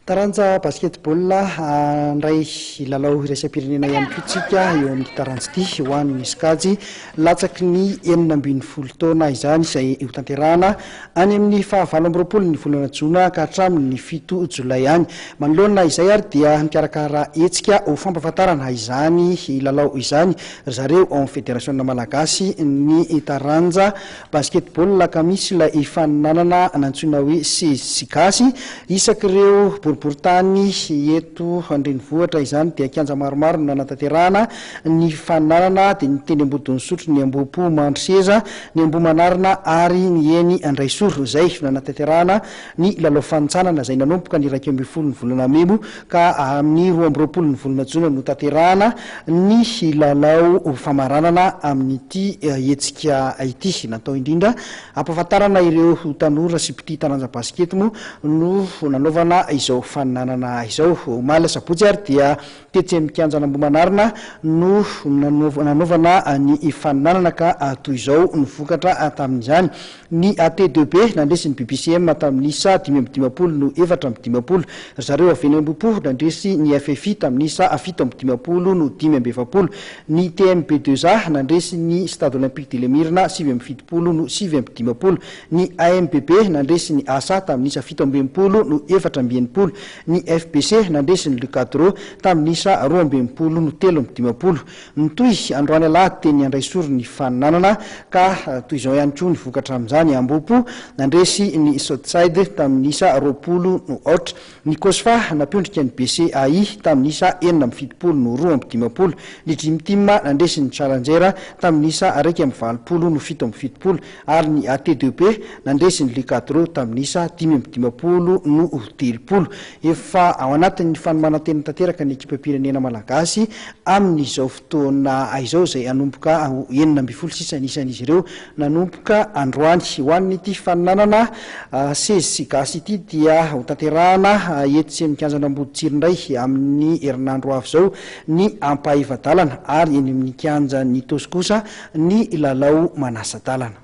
Taranja basketball, Handray lalao iraisam-pirenena ihany koa tsika eo amin'ity taranja ity ho an'ny sokajy latsaky ny 16 taona izany izay hotanterahana any amin'ny faha 28 ny volana jona ka hatramin'ny 7 jolay any. Manoloana izay ary dia mikarakara hetsika ho fampahafantarana izany lalao izany ry zareo ao amin'ny federasiona malagasy ny taranja Basketball ka misy ilay hifaninanana nantsoina hoe Sezy Gasy. Isak'ireo boriborintany eto an-drenivohitra izany dia kianja maromaro no nanatanterahana ny fifaninanana dia ny teny Ambodin'Isotry, ny Ambohipo Mandroseza, ny Ambohimanarina ary ny eny Andraisoro izay nanatanterahana ny lalao fanintsanana izay nanomboka ny 11 ny volana mey moa ka amin'ny 22 ny volana jona no tanterahana ny lalao famaranana amin'ity hetsika ity. Natao indrindra hampahafantarana ireo tanora sy mpitia taranja basikety moa no nanaovana izao faninanana izao. Omaly asabotsy ary dia tetsy amin'ny kianjan'Ambohimanarina no nanaovana ny faninanana ka toy izao ny vokatra tamin'izany. Ny AT2B nandresy ny BBCM tamin'ny isa 55 no 54. Ry zareo avy eny Ambohipo nandresy ny FFI tamin'ny isa 57 no 45. Ny TMB2A nandresy ny Stade Olympique de l'Emirina 79 no 59. Ny AMBB nandresy ny asa tamin'ny isa 67 no 64. Ny FBC nandresy ny Lucadro tamin'ny isa 62 no 53. Mitohy androany alahady teny Andraisoro ny faninanana ka toy izao ihany koa ny vokatra amin'izany, Ambohipo nandresy ny Southside tamin'ny isa 20 no aotra, ny Cosfa nampiondrika ny BCAI tamin'ny isa 76 no 52, ny Dream Team nandresy ny Challenger tamin'ny isa 81 no 77 ary ny AT2B nandresy ny Lucadro tamin'ny isa 55 no 30. Efa ao anatin'ny fanomanan-tena tanteraka ny ekipam-pirenena malagasy amin'izao fotoana izao izay hanomboka ho 16 sisa ny isan'izy ireo nanomboka androany. Ho an'ity fifaninanana Sezy sy Gasy ity dia hotanterahana etsy amin'ny kianjan'Amboditsiry indray amin'ny herinandro ho avy izao ny ampahefa-dalana ary eny amin'ny kianjan'Itaosy kosa ny lalao manasa-dalana.